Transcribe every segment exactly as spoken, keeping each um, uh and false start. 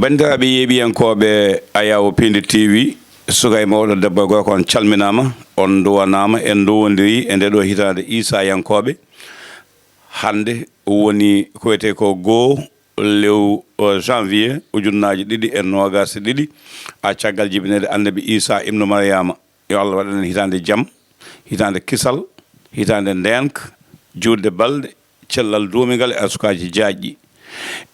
Banndiraaɓe yeeɓiyankooɓe Ayaawo Piindi T V, suka e mawɗo, debbo e gorko, on calminaama, on nduwanaama. En nduwondiri e nde ɗo hitaande Iisayankooɓe. Hannde woni ko wiyetee ko goo lew, o, janvier ujunnaaji ɗiɗi e noogaas e ɗiɗi, a caggal jibinede Annabi Iisaa ibnu Maryaama, yo Allah waɗan en hitaande jam, hitaande kisal, hitaande ndeenka, juulde balɗe, cellal duumingal e arsukaaji jaajɗi.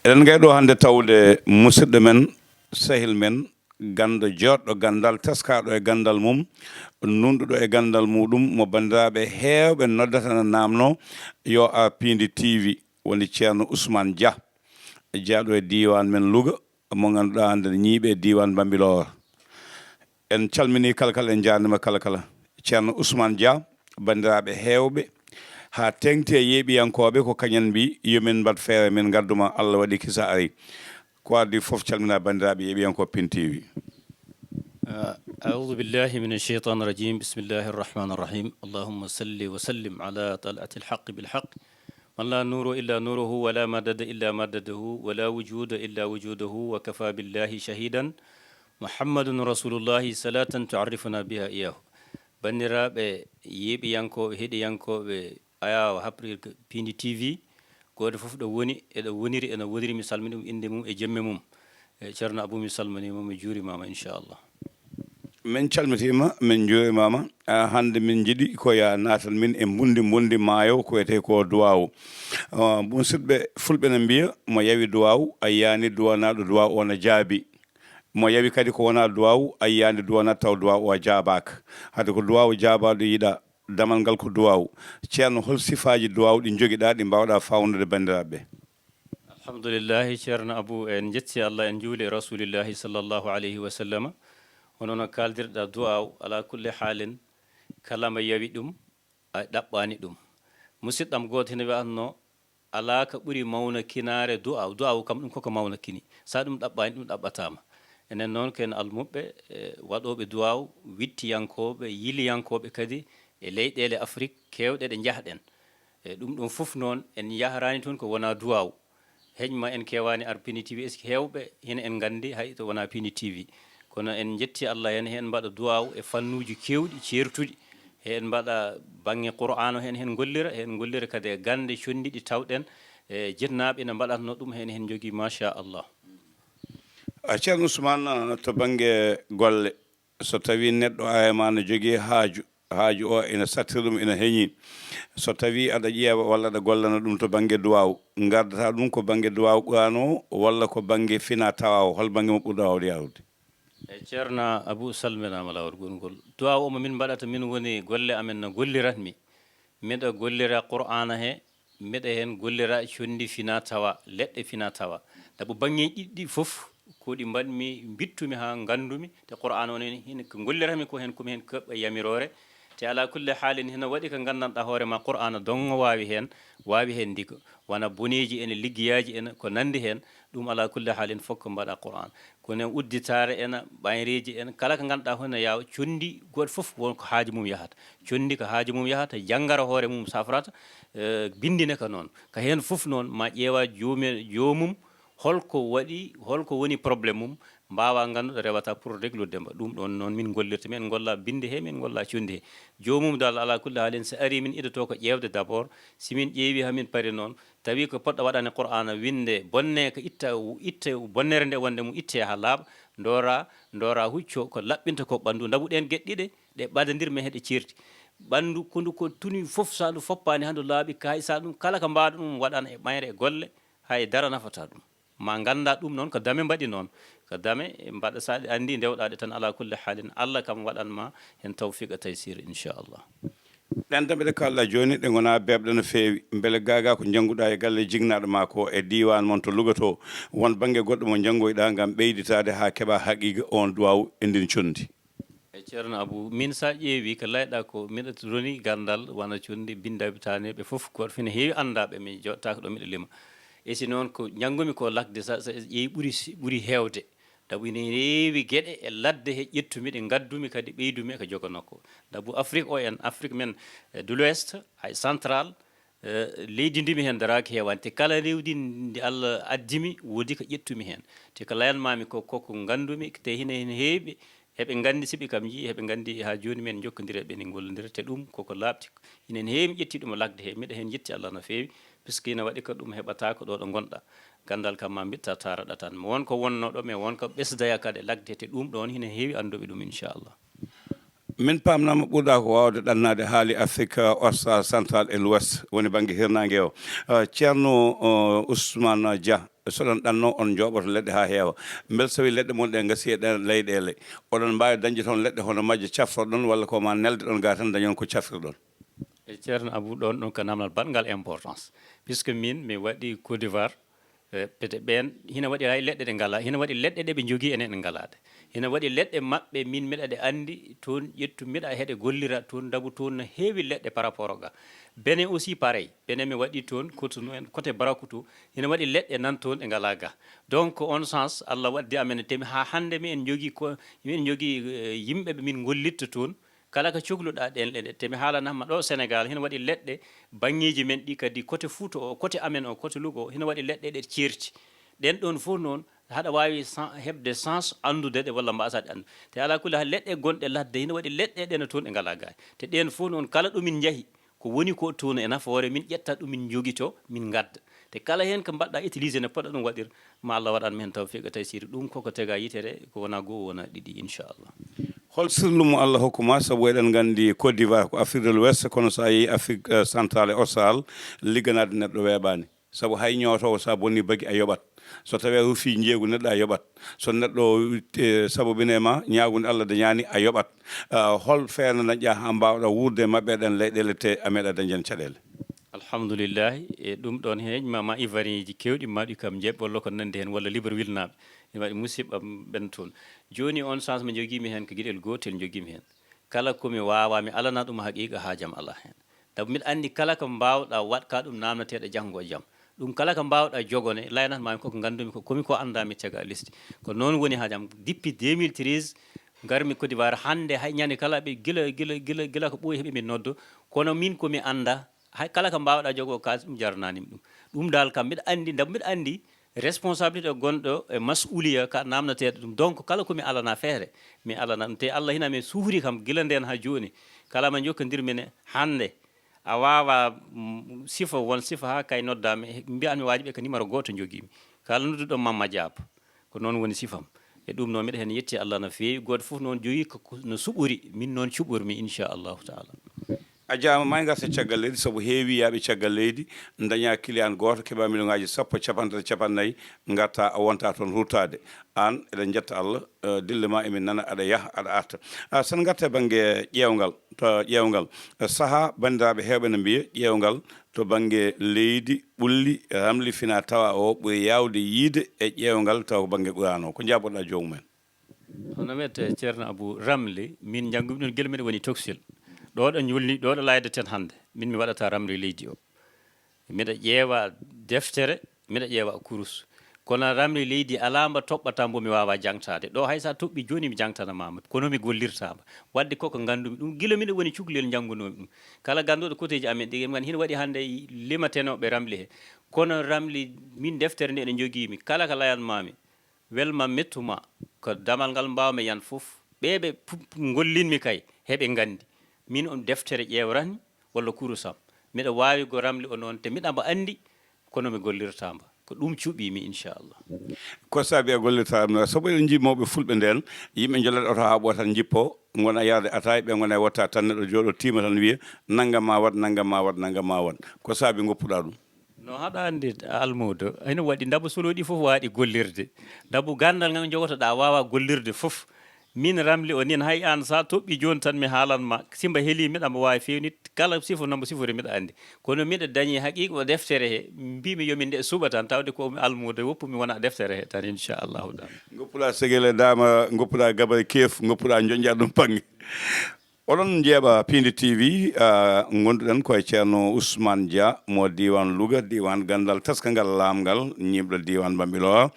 Eɗen ngari ɗo hannde tawde musidɗo men, sehil men, ganndo jooɗɗo ganndal, teskaaɗo e ganndal mum, nuunɗuɗo e ganndal muɗum, mo banndiraaɓe heewɓe noddata na naamnoo yo ar Piindi T V, woni Ceerno Usmaan Jah, jeyaaɗo e diiwaan men Louga, mo ngannduɗaa hannde ne ñiiɓe e diiwaan Bambilor. En calminii kala kala, en njaarniima kala kala. Ceerno Usmaan Jah, banndiraaɓe heewɓe, haa teeŋti e yeeɓiyankooɓe, ko kañum en mbii, yo min mbaɗ feere, min ngaddu ma, Allah waɗi kisa ari. Ko adii fof, calminaa banndiraaɓe yeeɓiyankooɓe Piindi T V. آه، أعوذ بالله من الشيطان الرجيم. بسم الله الرحمن الرحيم. اللهم صل وسلم على طلعة الحق بالحق، من لا نور إلا نوره، ولا مدد إلا مدده، ولا وجود إلا وجوده، وكفى بالله شهيدا، محمد رسول الله، صلاة تعرفنا بها إياه. Banndiraaɓe yeeɓiyankooɓe, heɗiyankooɓe Ayaawo Haprirka Piindi T V, gooto fof ɗo woni, eɗo woniri, ena woniri, mi salmini ɗum innde mum e jemme mum. E Ceerno Abou, mi salminiima, mi juurimaama, inchallah. Min calmitiima, min njuurimaama. Ah, hannde min njiɗi ko ya naatan min e mbundi, mbundi maayo ko wiyetee ko duwaawu. Ah, musidɓe fulɓe na mbiya, mo yawi duwaawu, a yiyaani duwanaaɗo duwaawu o na jaabi. Mo yawi kadi ko wonaa duwaawu, a yiyaani duwanaaɗo taw duwaawu o jaabaaka. Hade ko duwaawu jaabaaɗo yiɗaa, damal ngal ko duwaawu. Ceerno, hol sifaaji duwaawu ɗi njogiɗaa, ɗi mbaawɗaa faawnude banndiraaɓe ɓe? Alhamdulillahi, Ceerno Abou, en njetti Allah, en njuuli e Rasulillahi sallallahu alayhi wa sallam. Hono no kaaldirɗaa duwaaw, ala kulli haalin, kala mo yawi ɗum, a ɗaɓɓaani ɗum. Musidɗam gooto hino wi'atno, alaa ka ɓuri mawna kinaare duwaaw. Duwaaw kam ɗum koko mawna kini. Sa ɗum ɗaɓɓaani, ɗum ɗaɓɓataama. Enen noon ko en almuɓɓe, e, waɗooɓe duwaaw, wittiyankooɓe, yiliyankooɓe kadi e leyɗeele Afrik keewɗe ɗe njahɗen. E ɗum ɗon fof noon, en yahraani toon ko wonaa duwaaw. Heƴma en keewaani ar Piindi T V, est-ce que heewɓe hino en nganndi hay to wonaa Piindi T V. Kono en njetti Allah heen, heen mbaɗa duwaaw e fannuuji keewɗi, ceertuɗi. Heen mbaɗa baŋŋe Qur'aana, heen, heen ngollira, heen ngollira kadi e gannde conndi ɗi tawɗen, e jinnaaɓe ina mbaɗatno ɗum, heen, heen njogii, machallah. A Ceerno Usmaan, to bannge golle, so tawii neɗɗo ayama no jogii haaju, haaju o ina sattira ɗum, ina heñii. So tawii aɗa ƴeewa walla aɗa gollana ɗum to bannge duwaaw, ngardata ɗum ko bannge duwaaw Qur'aana o walla ko bannge fina tawa o, hol bannge mo ɓurɗa waawde yaarude? E Ceerno Abou, salminaama laawol gongol. Duwaaw o mo min mbaɗata, min woni golle amen no golliratmi. Miɗa gollira Qur'aana he, miɗa heen gollira conndi fina tawa, leɗɗe fina tawa. Sabu banngeeji ɗiɗi ɗi fof, ko ɗi mbaɗmi, mbittumi haa nganndumi, te Qur'aana o ne heen ko ngolliratmi ko heen, komi heen kaɓɓa yamiroore. Te alaa kulli haalin, hino waɗi ko nganndanɗaa hoore ma Qur'aana donngo waawi heen, waawi heen ndiga. Wona boneeji en, liggeyaaji en, ko nanndi heen, ɗum alaa kulli haalin fof ko mbaɗa Qur'aana. Kono e udditaare ena, ɓayreeji en, kala ko ngannduɗaa hono yaawa, conndi gooto fof won ko haaju mum yahata. Conndi ko haaju mum yahata, janngara hoore mum safrata, eh, binndi ne ko noon. Ko heen fof noon, ma ƴeewa joomum, joomum, holko waɗi, holko woni problème mum, mbaawa ngannduɗo rewata pour réglude mba. Ɗum ɗoon noon min ngollirta, min ngolla binnde he, min ngolla conndi he. Joomum dal alaa kulli haalin, so ari min idoto ko ƴeewde d'abord, si min ƴeewi haa min pari noon, tawi ko poɗɗo waɗande Qur'aana winnde bonne ko itta, itte bonnere nde wonde mum itte haa laaɓa, ndoora, ndoora hucco ko laɓɓinta ko ɓanndu. Ndabu ɗeen geɗe ɗiɗe, ɗe ɓadandirmi he ɗe ceerti. Ɓanndu ko ndu ko tuni fof, so ndu foppaani haa ndu laaɓi, kay so ɗum kala ko mbaawɗa ɗum waɗan e mayre e golle, hay dara nafataa ɗum. Ma ngannda ɗum noon ko dame mbaɗi noon. Ko dame mbaɗa, so ɗe anndi ndewɗa ɗe tan, alaa kulli haalin, Allah kam waɗan ma heen tawfiiqa taysiir, inchallah. Ɗeen dame ɗe kaalɗaa jooni, ɗe ngonaa beeɓɗe no feewi. Mbele gaa gaa ko njannguɗaa e galle jinnaaɗo ma ko e diiwaan mon to Louga to, won bannge goɗɗo mo njanngoyɗaa ngam ɓeyditaade haa keɓaa haqiiqa oon duwaaw e ndiin conndi? E Ceerno Abou, min so a ƴeewi ko layɗaa ko, miɗa roni ganndal wano conndi, binndaaɓe taaniiɓe fof, gooto fof ene heewi anndaaɓe, mi jooɗtaako ɗo miɗa lima. E si noon ko njanngumi ko lakde, so, so a ƴeewi ɓuri, ɓuri heewde. Sabu ene heewi geɗe e ladde he ƴettumi ɗe, ngaddumi kadi ɓeydumi e ko joganoo ko. Sabu Afrik o en, Afrik men, eh, de l'Ouest, hay central, Eh, leydi ndi mi heen daraaki heewaani. Te kala lewdi ndi Allah addimi, woodi ko ƴettumi heen. Te ko layanmaami ko, koko nganndumi, te hina heen heewi, heɓe nganndi, siɓe kam njii, heɓe nganndi haa jooni men njokkondiri e ɓe, ne ngollondira. Te ɗum koko laaɓti. Hina heen heewi mi ƴetti ɗum e lagde he. Miɗa heen yetti Allah no feewi, puisque ina waɗi ko ɗum heɓataako ɗo ɗo ngonɗa. Ganndal kam ma mbitta taaraɗa tan. Won ko wonnoo ɗo, mais won ko ɓesdaya kadi e lagde. Te ɗum ɗoon hina heewi annduɓe ɗum, inchallah. Min paamnaama ɓurɗaa ko waawde ɗannaade haali Afrique, uh, Austral, Central et l'Ouest, woni bannge hirnaange o. Uh, Ceerno, uh, Ousmane Dia, so ɗon ɗanno, on njooɓoto leɗɗe haa heewa. Mbel so wi leɗɗe mon ɗe ngasi e ɗen leyɗeele, oɗon mbaawi dañde toon leɗɗe hono majje cafroɗon walla ko ma nelde ɗon gaa tan dañon ko cafrirɗon? E Ceerno Abou, ɗon ɗon ko namdal baɗngal importance. Puisque min mi waɗi Côte d'Ivoire, eh, peut-être ɓeen, hina waɗi hay leɗɗe ɗe ngalaa, hina waɗi leɗɗe ɗe ɓe njogii enen ɗe ngalaa ɗe. Hina waɗi leɗɗe maɓɓe, min miɗa ɗe anndi, toon ƴettu, miɗa heɗe gollira toon, ndabu toon no heewi leɗɗe par rapport ga. Benin aussi pareil, Benin mi waɗi toon, Cotonou en, côté Barakutu, hina waɗi leɗɗe nan toon ɗe ngalaa ga. Donc, on sens, Allah waddi amen e temi haa hannde miɗen njogii ko, miɗen njogii, eh, yimɓe ɓe min ngollitta toon, kala ko cokluɗaa ɗen leɗɗe. Te mi haalanat ma ɗo Senegal, hina waɗi leɗɗe, baŋŋeeji men ɗi kadi, côté Fuuta o, côté amen o, côté Louga o, hina waɗi leɗɗe ɗe ceerti. Ɗen ɗon fof noon, haɗa waawi sen-, heɓde sens anndude ɗe walla mbaasaa ɗe anndu. Te alaa kulli haal, leɗɗe gonɗe ladde, hina waɗi leɗɗe ɗe no toon ɗe ngalaa gaay. Te ɗen fof noon, kala ɗo min njahi, ko woni ko toon e nafoore, min ƴetta ɗum, min njogito, min ngadda. Te kala heen ko mbaɗɗaa utilisé no poɗɗa ɗum waɗir, ma Allah waɗan men tawfiiqa taysiri. Ɗum koko tega yitere, ko wona goo, wona ɗiɗi, inchallah. Hol sirlu mo Allah hokku ma? Sabu eɗen nganndi Côte d'Ivoire ko Afrique de l'Ouest, kono so a yehi Afrique, eh, Centrale e Austral, ligganaade neɗɗo weeɓaani. Sabu hay ñootoowo, so a bonni bagi, a yoɓat. So tawii a rufii njeeygu neɗɗo, a yoɓat. So neɗɗo, eh, sabobini e ma ñaagunde Allah dañaani, a yoɓat. Ah, hol feere naƴƴaa haa mbaawɗaa wuurde e maɓɓe e ɗen leyɗeele te a meeɗaa dañde heen caɗeele? Alhamdulillahi, e ɗum ɗoon heen, ma, ma Ivoirienji keewɗi mbaɗi kam njeeɓ walla ko nanndi heen, walla Libreville naaɓe. Ina waɗi musidɓe am ɓen toon. Jooni on chance mo njogiimi heen ko geɗel gootel njogiimi heen. Kala ko mi waawaa, mi alana ɗum haqiiqa haa jam alaa heen. Sabu miɗa anndi kala ko mbaawɗaa waɗ ka ɗum naamnateeɗo janngo e jam. Ɗum kala ko mbaawɗaa jogone, layanat ma ko ko nganndumi ko, komi ko anndaa mi tega liste. Ko noon woni haa jam. Depuis deux mille treize, ngarmi Côte d'Ivoire, hannde hay ñande kala ɓe gila, gila, gila, gila ko ɓooyi heɓe min noddo. Kono min ko mi anndaa, hay kala ko mbaawɗaa jogo kaas, ɗum jaranaani mi ɗum. Ɗum dal kam mbiɗa anndi, ndaw mbiɗa anndi responsabilité gonɗo e mas'uliya ka naamnateeɗo ɗum. Donc, kala ko mi alana feere, mi alana ɗum. Te Allah hina mi suhri kam gila ndeen haa jooni. Kala ma njokkondir min e hannde, a waawa, mm, sifa, won sifa haa kay noddaa mi, mbiyan mi waaji ɓe ko numéro gooto njogiimi. Kala nodduɗo Mamma Jaab, ko noon woni sifam. E ɗum noon, miɗa heen yetti Allah no feewi. Gooto fof noon jogii ko, ko no suɓori, min noon cuɓormi, inchallahu taala. A jaama, ma en ngarta caggal leydi, sabu heewi yaaɓe caggal leydi, daña client gooto, keɓa million ngaaji sappo, capanɗe tati, capanɗe nayi, ngarta, a wonta toon ruttaade. Aan, eɗen njetta Allah, eh, dille ma emin nana, aɗa yaha, aɗa arta. Ah, sen ngarta e bannge ƴeewngal, to ƴeewngal. Eh, sahaa, banndiraaɓe heewɓe no mbiya, ƴeewngal to bannge leydi, ɓulli, ramli fina tawa o ɓuri yaawde yiyde e ƴeewngal tawa ko bannge Qur'aana o. Ko njaaboɗaa joomum en? Hono wiyetee Ceerno Abou, ramli, min njanngumi ɗum gila miɗo woni toksil. Ɗo ɗo njolni, ɗo ɗo laaydaten hannde, min mi waɗata ramli leydi o. Miɗa ƴeewa deftere, miɗa ƴeewa kurus. Kono ramli leydi alaa mba toɓɓata mbo mi waawaa jaŋtaade. Ɗo hay so a toɓɓii jooni mi jaŋtana ma mba. Kono mi gollirta mba. Waɗde koko nganndumi ɗum, gila miɗo woni cukalel njanngunoomi ɗum. Kala gannduɗo koteeji amen ɗi, en nganndi hino waɗi hannde limatenooɓe ramli he. Kono ramli, min deftere nde ene njogiimi, kala ko layan ma mi. Wel ma mettu ma, ko damal ngal mbaawmi yan fof. Ɓe ɓe pu-, pu-, ngollinmi kay, heɓe nganndi. Min on deftere ƴeewranmi, walla kurusam. Miɗa waawi go ramli o noon, te miɗa mba anndi, kono mi gollirta mba. Ko ɗum cuɓiimi, inchallah. Ko saabi a gollirta ɗum? Sabu eɗen njii mawɓe fulɓe ndeen, yimɓe njollat oto haa ɓooyta tan njippo, ngona yaade ataay, ɓe ngona e wotta tan, neɗɗo jooɗo tiima tan wiya, nanngam ma waɗ, nanngam ma waɗ, nanngam ma waɗ. Ko saabi ngoppuɗaa ɗum? No haɗa anndi, Almuudo, ene waɗi ndabu solo ɗi fof waaɗi gollirde. Ndabu ganndal ngal jogotoɗaa waawa gollirde fof. Min ramli o nin, hay aan sa toɓɓi jooni tan mi haalan ma, simba heli miɗa mbo waawi feewnit, kala sifa no mbo sifori miɗa anndi. Kono miɗa dañi haqiiqa o deftere he, mbiimi yo min nde suɓa tan, tawde ko mi Almuudo woppu mi wona deftere he tan, inchallahu taala. Ngoppuɗaa segele daama, ngoppuɗaa gabare keef, ngoppuɗaa joñƴa ɗum paŋŋe. Oɗon njeeɓa Piindi T V, ah, ngonduɗen ko e Ceerno Ousmane Dia mo diiwaan Louga, diiwaan ganndal teskangal laamngal, ñiiɓɗo diiwaan Bambilor.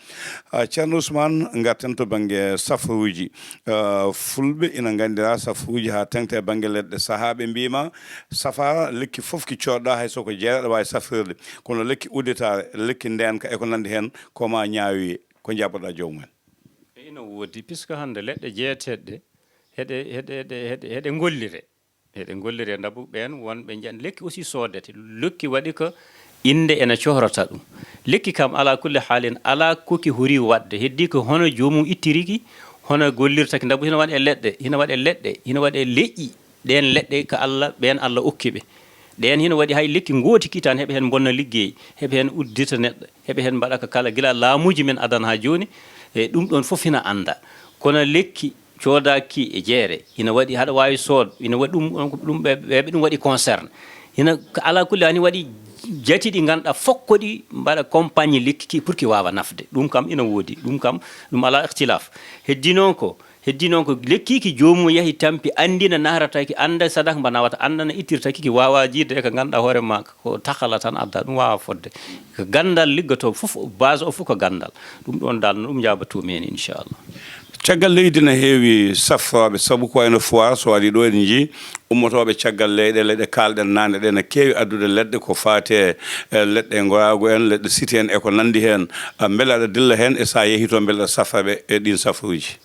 Ah, Ceerno Ousmane, ngarten to bannge safaruuji. Ah, Fulɓe ina nganndira safaruuji haa teŋti e bannge leɗɗe. Sahaaɓe mbiima, safara, lekki fof ki coodɗa, hay so ko jeere aɗa waawi safrirde. Kono lekki udditaare, lekki ndeenka e ko nanndi heen, ko ma ñaawi, ko njaboɗa joomum en. E ina woodi, puisque hannde leɗɗe jeeteɗe ɗe, heɗe, heɗe, heɗe, heɗe, heɗe ngollire. Heɗe ngollire, ndabu ɓeen wonɓe njan-, lekki aussi soodete. Lekki waɗi ko innde ene cohrata ɗum. Lekki kam, alaa kulli haalin, alaa ko ki hori waɗde. Heddii ko hono joomum ittiri ki, hono gollirta ki. Ndabu hino waɗe leɗɗe, hino waɗe leɗɗe, hino waɗe leƴƴi. Ɗeen leɗɗe ko Allah, ɓeen Allah okki ɓe. Ɗeen hino waɗi hay lekki ngooti ki tan, heɓe heen bonna liggey, heɓe heen uddita neɗɗo, heɓe heen mbaɗa ko kala, gila laamuuji men adana haa jooni, e ɗum ɗoon fof hino annda. Kono lekki coodaaki e jeere, ina waɗi haɗa waawi sood, ina waɗi ɗum, ɗum ɓe, ɓe, ɓe ɗum waɗi concerne. Hino ko alaa kulli haal, hino waɗi jati ɗi ngannduɗaa fof ko ɗi mbaɗa compagnie lekki ki pour ki waawa nafde. Ɗum kam ina woodi, ɗum kam, ɗum alaa ikhtilaaf. Heddii noon ko, heddii noon ko lekki ki joomum yahi tampi, anndi no nahrata ki, annda sadak mba nawata, annda no ittirta ki, ki waawa jiide e ko ngannduɗaa hoore ma ko takala tan adda, ɗum waawa fodde. Ko ganndal liggotoo fof, base o fof ko ganndal. Ɗum ɗoon dal, no ɗum njaabatoo mi heen, inchallah. Caggal leydi ne heewi safrooɓe, sabu ko wayno foire, so waɗi ɗo, eɗen njii ummotooɓe caggal leyɗe, leyɗe kaalɗen naane ɗe, ne keewi addude leɗɗe ko faati e, e leɗɗe ngoraagu en, leɗɗe siti en e ko nanndi heen. A, mbele aɗa dilla heen e so a yehii toon, mbele aɗa safra ɓe e ɗiin safruuji?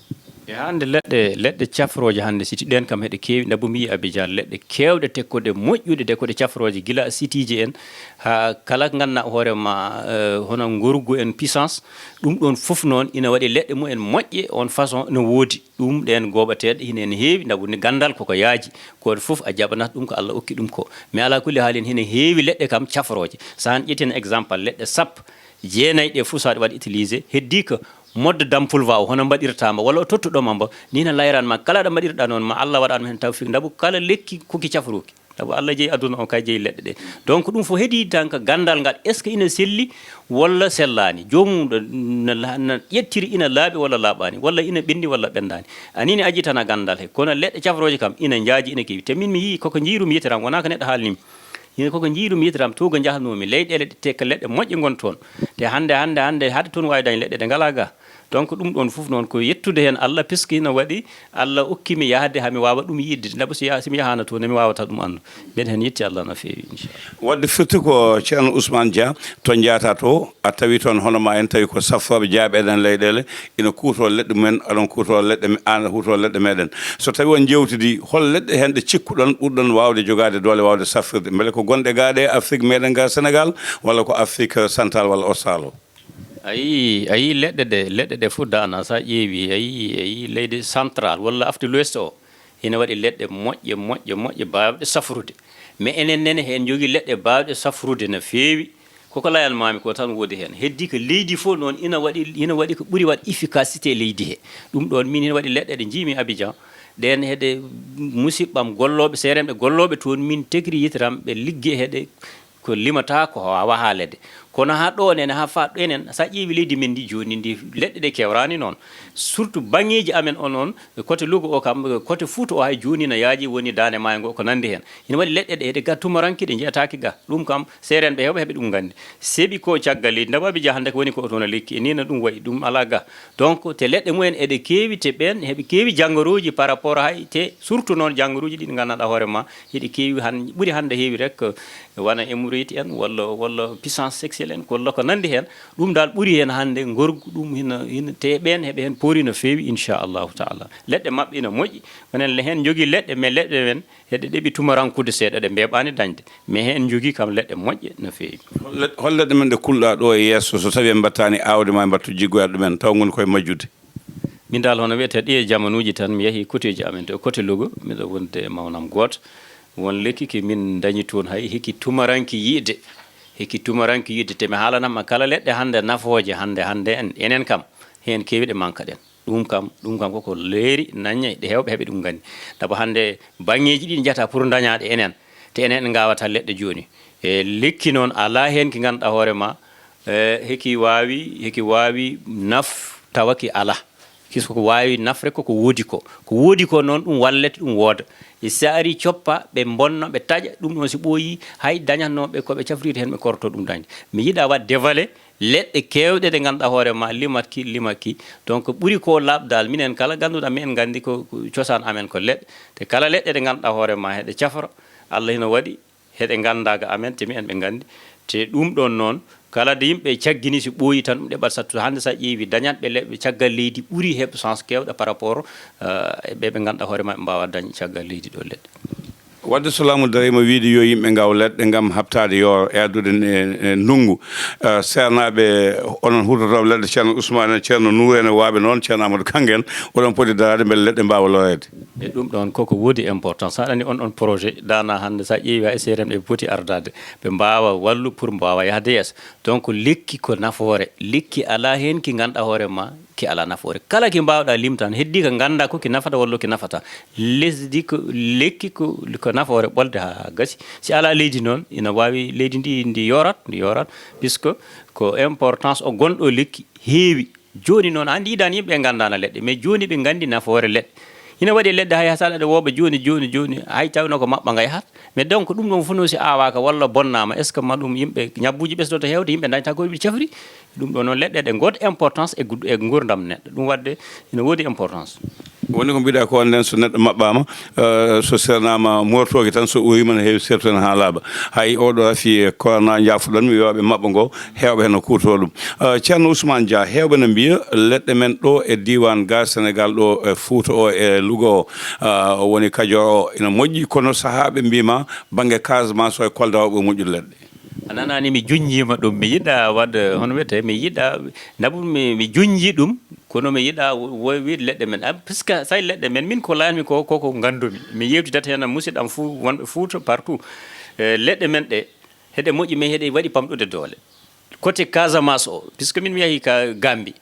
E hannde leɗɗe, leɗɗe cafrooje hannde siti ɗeen kam heɗe keewi, ndabu mbiyi Abidjan, leɗɗe keewɗe tekkoɗe moƴƴuɗe de koɗe cafrooje gila sitiiji en haa kala ko ngannduɗaa hoore ma, eh, hono ngorgu en puissance, ɗum ɗoon fof noon ina waɗi leɗɗe mumen moƴƴe on façon no woodi. Ɗum ɗeen gooɓateeɗe hino en heewi, ndabu ni ganndal koko yaaji, gooto fof a jaɓanat ɗum ko Allah okki ɗum ko. Mais alaa kulli haalin hino heewi leɗɗe kam cafrooje. So aan ƴetti heen exemple leɗɗe sappo jeenayi ɗe fof so aɗa waɗi utilisé, heddii ko mode d'ampoule va o, hono mbaɗirta mba, walla o tottuɗo ma mba, ni no layran ma, kala ɗo mbaɗirɗa noon, ma Allah waɗan ma heen tawfiq, ndabu kala lekki ko ki cafruki. Ndabu Allah jeyi aduna o, kay jeyi leɗɗe ɗe. Donc ɗum fof heddii tan ko ganndal ngal, est-ce que ina selli walla sellaani? Joomum ɗo na la-, na ƴettiri ina laaɓi walla laaɓaani, walla ina ɓenndi walla ɓenndaani. A ni ne aji tan a ganndal he. Kono leɗɗe cafrooje kam ina njaaji, ina keewi. Te min mi yii koko njiiru mi yettiram, wonaa ko neɗɗo haalni mi. Hino koko njiiru mi yettiram, to go njahnoomi, leyɗeele ɗe te ko leɗɗe moƴƴe ngon toon. Te hannde, hannde, hannde, haade toon waawi dañ leɗɗe ɗe ngalaa ga. Donc ɗum ɗoon fof noon ko yettude heen Allah, puisque hino waɗi Allah okki mi yahde haa mi waawa ɗum yiɗde. Ndabu so ya-, so mi yahaano toon, mi waawata ɗum anndu. Mbeɗa heen yetti Allah no feewi, inchallah. Waɗde firti ko Ceerno Ousmane Dia to njaata to, a tawi toon hono ma en tawi ko safrooɓe jaaɓeeɗen leyɗeele, ina kuutoo leɗɗe mumen, aɗon kuutoo leɗɗe me-, aan a huutoo leɗɗe meɗen. So tawi on njeewtidi, hol leɗɗe heen ɗe cikkuɗon ɓurɗon waawde jogaade doole waawde safrirde? Mbele ko gonɗe gaa ɗe Afrique meɗen ga Sénégal, walla ko Afrique centrale walla austral o? A yii, a yii leɗɗe ɗe, leɗɗe ɗe fof daana, so a ƴeewi, a yii, a yii leydi centrale walla Afrique de l'Ouest o, ina waɗi leɗɗe moƴƴe, moƴƴe, moƴƴe baawɗe safrude. Mais enen nene heen njogii leɗɗe baawɗe safrude no feewi. Koko layanmaami ko tan woodi heen. Heddii ko leydi fof noon ina waɗi, ina waɗi ko ɓuri waɗ efficacité e leydi he. Ɗum ɗoon min hino waɗi leɗɗe ɗe njiimi Abidjan. Ɗeen heɗe musiɓɓam gollooɓe, seerenɓe gollooɓe toon min tekri yitiram ɓe ligge heɗe ko limata ko waawaa haalede. Kono haa ɗo enen, haa faa ɗo enen, so a ƴeewi leydi men ndi jooni ndi, leɗɗe ɗe keewraani noon. Surtout baŋŋeeji amen on, on, côté Louga o kam, côté Fouta o hay jooni no yaaji woni Daande Maayo ngo, ko nanndi heen. Ina waɗi leɗɗe ɗe, ɗe ga tumaranke, ɗe njeyataake ga. Ɗum kam, seerenɓe heewɓe heɓe ɗum nganndi. Seeɓi ko caggal leydi, ndaɓa ɓe jahande ko woni ko toon e lekki, e nii no ɗum wayi, ɗum alaa ga. Donc, te leɗɗe mumen eɗe keewi, te ɓeen heɓe keewi janngarooji par rapport hay, te surtout noon janngarooji ɗi nganndanɗaa hoore ma, eɗe keewi han-, ɓuri hannde heewi rek, wona hémorroïde en, walla, walla puissance sexuelle en, walla ko nanndi heen. Ɗum dal ɓuri heen hannde ngorgu, ɗum hino, hino, te ɓeen heɓe heen poori no feewi, inchallahu taala. Leɗɗe maɓɓe ina moƴƴi, onen le heen njogii leɗɗe, mais leɗɗe men heɗe ɗeɓi tumarankude seeɗa, ɗe mbeeɓaani dañde. Mais heen njogii kam leɗɗe moƴƴe no feewi. Hol leɗ-, hol leɗɗe men ɗe kulɗa ɗo e yeeso, so tawi en mbattaani aawde ma, en mbattu jiggoyaade ɗumen, taw ngoni koye majjude? Min dal hono wiyetee ɗi e jamanuuji tan, mi yahii koteeji amen to, côté Louga, miɗo wonde e mawnam gooto. Won lekki ki min ndañi toon hay hiki tumaranke yiide, hiki tumaranke yiide, te mi haalanat ma kala leɗɗe hannde nafooje hannde, hannde en, enen kam, heen keewi ɗe manka ɗen. Ɗum kam, ɗum kam koko leeri, nañña, ɗe heewɓe heɓe ɗum nganndi. Sabu hannde baŋŋeeji ɗi njata pour ndañaaɗe enen, te enen en ngaawata leɗɗe jooni. E lekki noon, alaa heen ki ngannduɗaa hoore ma, e, heki waawi, heki waawi naf tawa ki alaa. Kisko ko waawi nafre ko ko woodi ko. Ko woodi ko noon ɗum wallete ɗum wooda. E so ari coppa, ɓe mbonna, ɓe taƴa, ɗum ɗoon si ɓooyii, hay dañatnooɓe ko ɓe cafrirta heen, ɓe korto ɗum dañde. Mi yiɗaa waɗ dévoilé leɗɗe keewɗe ɗe ngannduɗaa hoore ma limat ki, limat ki. Donc ɓuri ko laaɓdal, minen kala ngannduɗaa, minen nganndi ko ko cosaan amen ko leɗɗe. Te kala leɗɗe ɗe ngannduɗaa hoore ma heɗe cafra, Allah hino waɗi, heɗe nganndaa ga amen, te minen ɓe nganndi. Te ɗum ɗoon noon, kala de yimɓe caggini si ɓooyi tan, ɗum ɗeɓat sattude. Hannde so a ƴeewi dañatɓe leɗɗe caggal leydi ɓuri heɓ chance keewɗo par rapport, eh, e ɓe ɓe ngannduɗaa hoore ma ɓe mbaawa dañ caggal leydi ɗo leɗɗe. Wadde so laamu dariima wiide yo yimɓe ngaw leɗɗe ngam haɓtaade yooro e addude e, e ndunngu, eh, seernaaɓe onon huutortooɓe leɗɗe, Ceerno Ousmane en, Ceerno Nuuru en e waaɓe noon, Ceerno Amadou Kang en, oɗon poti daraade mbele leɗɗe mbaawa looreede. E ɗum ɗoon koko woodi importance. Aɗa anndi on, on projet dana hannde so a ƴeewi a S R M eɓe poti ardaade. Ɓe mbaawa wallu pour mbaawa yahde yeeso. Donc lekki ko nafoore. Lekki alaa heen ki ngannduɗaa hoore ma ki alaa nafoore. Kala ki mbaawɗaa limtan, heddii ko ngannduɗaa ko ki nafata walla ki nafata. Lesdi ko, lekki ko, ko nafoore ɓolde haa gasi. Si alaa leydi noon, ina waawi leydi ndi, ndi yoorat, ndi yoorat. Puisque ko importance o gonɗo lekki heewi. Jooni noon, anndi idan yimɓe nganndaana leɗɗe, mais jooni ɓe nganndi nafoore leɗɗe. Ina waɗi leɗɗe hay hasalaɗe wooɓe jooni, jooni, jooni, hay tawno ko maɓɓa nga yahat. Mais donc, ɗum ɗoon fof noon si aawaaka walla bonnaama, est-ce que ma ɗum yimɓe, ñabbuuji ɓesdoto heewde, yimɓe ndañta ko ɓe cafri? Ɗum ɗoon noon, leɗɗe ɗe ngood importance e gud-, e nguurndam neɗɗo. Ɗum waɗde ina woodi importance. Woni ko mbiɗa ko nden, so neɗɗo maɓɓaama, eh, so seernaama moortooki tan, so ɓooyima ne heewi seertu en haa laaɓa. Hay oɗo rafi e corona, njaafoɗon mi, yo ɓe maɓɓa ngo, heewɓe heen no kuutoroo ɗum. Eh, Ceerno Ousmane Dia, heewɓe no mbiya leɗɗe men ɗo e diiwaan ga Senegal ɗo e Fuuta o e Louga o, eh, o woni Kajoor o, ina moƴƴi, kono sahaa ɓe mbiima bannge Casamance o e Kolda o ɓe moƴƴude leɗɗe. A nanaani mi juñjiima ɗum, mi yiɗa waɗ, hono wiyetee, mi yiɗa, naɓu mi, mi juñji ɗum, kono mi yiɗa wo-, wo-, wiide leɗɗe men. Ah, puisque say leɗɗe men, min ko layanmi ko, koko nganndumi. Mi yeewtidata heen e musidɗo am fuu, wonɓe Fuuta partout. Eh, leɗɗe men ɗe, heɗe moƴƴi, mais heɗe waɗi pamɗude doole. Côté Casamance o, puisque min mi yahi ka Gambie,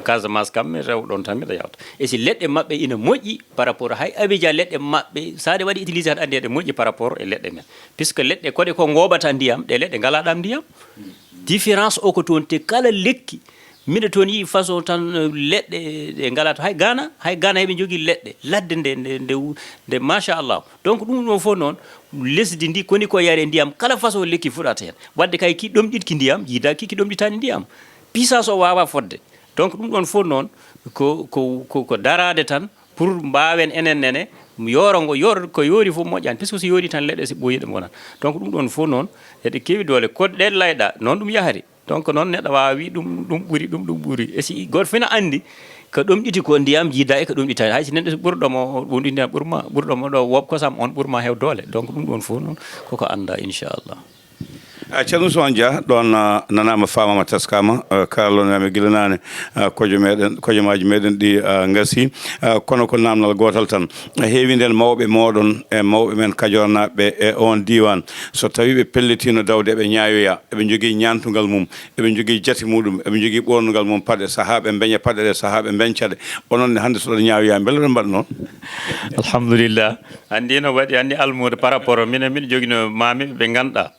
Casamance kam mi rew ɗon tan miɗa yawta. E si leɗɗe maɓɓe ina moƴƴi par rapport hay Abidjan, leɗɗe maɓɓe, so aɗa waɗi utilisé tan anndi eɗe moƴƴi par rapport e leɗɗe men. Puisque leɗɗe koɗe ko ngooɓata ndiyam, ɗe leɗɗe ngalaa ɗam ndiyam. Différence o ko toon, te kala lekki, miɗa toon yi'i façon tan, eh, leɗɗe ɗe ngalata. Hay Ghana, hay Ghana heɓe njogii leɗɗe, ladde nde, nde, nde, nde, machallah. Donc ɗum ɗon fof noon, lesdi ndi koni ko yare ndiyam, kala façon lekki fuɗata heen. Wadde kay ki ɗomɗitki ndiyam, jiidaaki ki ɗomɗitaani ndiyam. Puissance o waawaa fodde. Donc ɗum ɗon fof noon, ko, ko, ko, ko daraade tan pour mbaawen enen nene, yooro ngo, yoor, ko yoori fof moƴƴaani, puisque so yoori tan leɗɗe si ɓooyi ɗe ngonat. Donc ɗum ɗon fof noon, eɗe keewi doole. Ko ɗe layɗa, noon ɗum yahri. Donc noon neɗɗo waawa wii ɗum, ɗum ɓuri, ɗum, ɗum ɓuri. E si gooto fof ina anndi ko ɗomɗiti ko ndiyam jiida e ko ɗomɗitaani. Hay si neɗɗo so ɓurɗo mo, ɗum ɗi ndiyam ɓurma, ɓurɗo mo ɗo wooɓ kosam, on ɓurma heew doole. Donc ɗum ɗon fof noon koko annda, inchallah. A, Ceerno Ousmane Dia, ɗoon, a, nanaama, faamaama, taskaama, a, kaalanoɗaa mi gila naane, a, kojo meɗen, kojomaaji meɗen ɗi, a, ngasi, a, kono ko naamnal gootal tan. A, heewi nden mawɓe mooɗon e mawɓe men Kajoornaaɓe e oon diiwaan, so tawii ɓe pellitiino dawde, eɓe ñaayoya, eɓe njogii ñaantungal mum, eɓe njogii jate muɗum, eɓe njogii ɓoornungal mum paɗe, sahaa ɓe mbeña paɗe ɗe, sahaa ɓe mbeñca ɗe. Onon ne hannde so ɗon ñaayoya, mbele ɗon mbaɗa noon? Alhamdulillah. Anndi no waɗi, anndi almuudo par rapport, minen miɗo jogino maamiiɓe ɓe ngannduɗaa.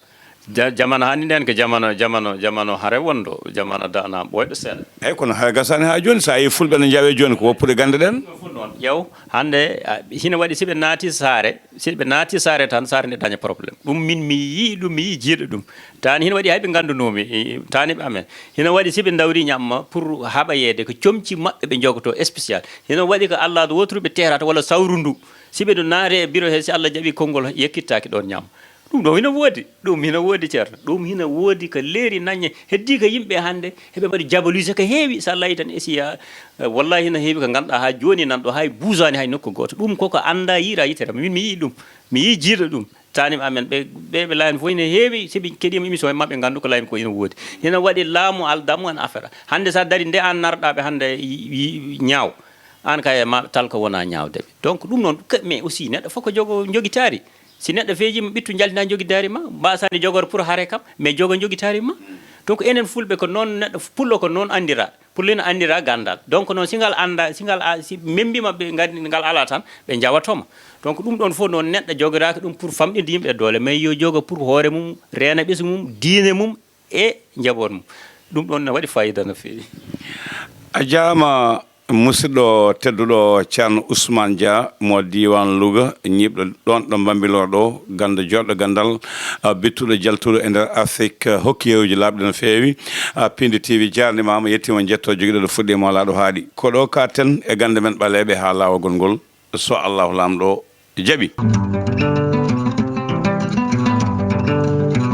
Ja-, jamano hannde nden ko jamano, jamano, jamano hare wondo, jamano dana ɓooyɗo seeɗa. Eeyi, kono hare gasaani haa jooni, so a yii fulɓe no njawe jooni, ko woppude gannde ɗen. Fof noon, ƴeew, hannde, a, hino waɗi si ɓe naati saare, si ɓe naati saare tan, saare nde daña problème. Ɗum min mi yii ɗum, mi yii jiiɗo ɗum. Taani hino waɗi hay ɓe nganndunomi, i, taaniɓe amen. Hino waɗi si ɓe ndawri ñamma pour haɓayeede ko comci maɓɓe ɓe njogoto spécial. Hino waɗi ko Allah do wotru ɓe teerata walla sawru ndu. Si ɓe ɗum naati e bureau he, si Allah jaɓi konngol yekkittaaki ɗoon ñamma. Ɗum ɗo hino woodi, ɗum hino woodi, Ceerno. Ɗum hino woodi ko leeri naññe. Heddii ko yimɓe hannde, heɓe mbaɗi diaboliser ko heewi. So Allah yi tan, e si ya, eh, wallahi hino heewi ko ngannduɗaa haa jooni nan ɗo, hay buusaani hay nokku gooto. Ɗum koko annda, yiira yitere. Min mi yii ɗum. Mi yii jiiɗo ɗum. Taaniɓe amen, ɓe, ɓe, ɓe laayani fof hino heewi. Si ɓe keɗiima émission he maɓɓe, nganndu ko laaymi ko hino woodi. Hino waɗi laamu aldamu en affaire. Hannde so a dari nde an narɗaaɓe hannde yi-, yi-, ñaaw. An kay e ma tal ko wona ñaawde ɓe. Donc ɗum noon, ka-, mais aussi neɗɗo fof ko jogo jogitaari. Si neɗɗo feejiima ɓittu, njaltina jogitaari ma, mbaasaani jogor pour hare kam, mais jogo jogitaari ma. Donc enen fulɓe ko noon neɗɗo, pullo ko noon anndira. Pullo ina anndira ganndal. Donc noon si ngal annda, si ngal a, si membi maɓɓe ngal, ngal alaa tan, ɓe njawatoma. Donc ɗum ɗoon fof noon neɗɗo jogoraaka ɗum pour famɗinde yimɓe doole, mais yo jogo pour hoore mum, reena ɓesngu mum, diine mum e njaboot mum. Ɗum ɗoon ne waɗi fayida no feewi. A jaama. Musidɗo tedduɗo Ceerno Ousmane Dia mo diiwaan Louga, ñiiɓɗo ɗoon ɗo Mbambilor ɗo, ganndo joɗɗo ganndal, ah, bittuɗo jaltuɗo e nder Afrik, ah, hokki yewji laaɓɗi no feewi. Ah, Pindi T V jaarnimaama, yettiima, njetto jogiɗo ɗo fuɗɗi mo alaa ɗo haaɗi. Ko ɗo kaaten e gannde men ɓaleeɓe haa laawagol ngol, so Allahu Laamɗo jaɓi.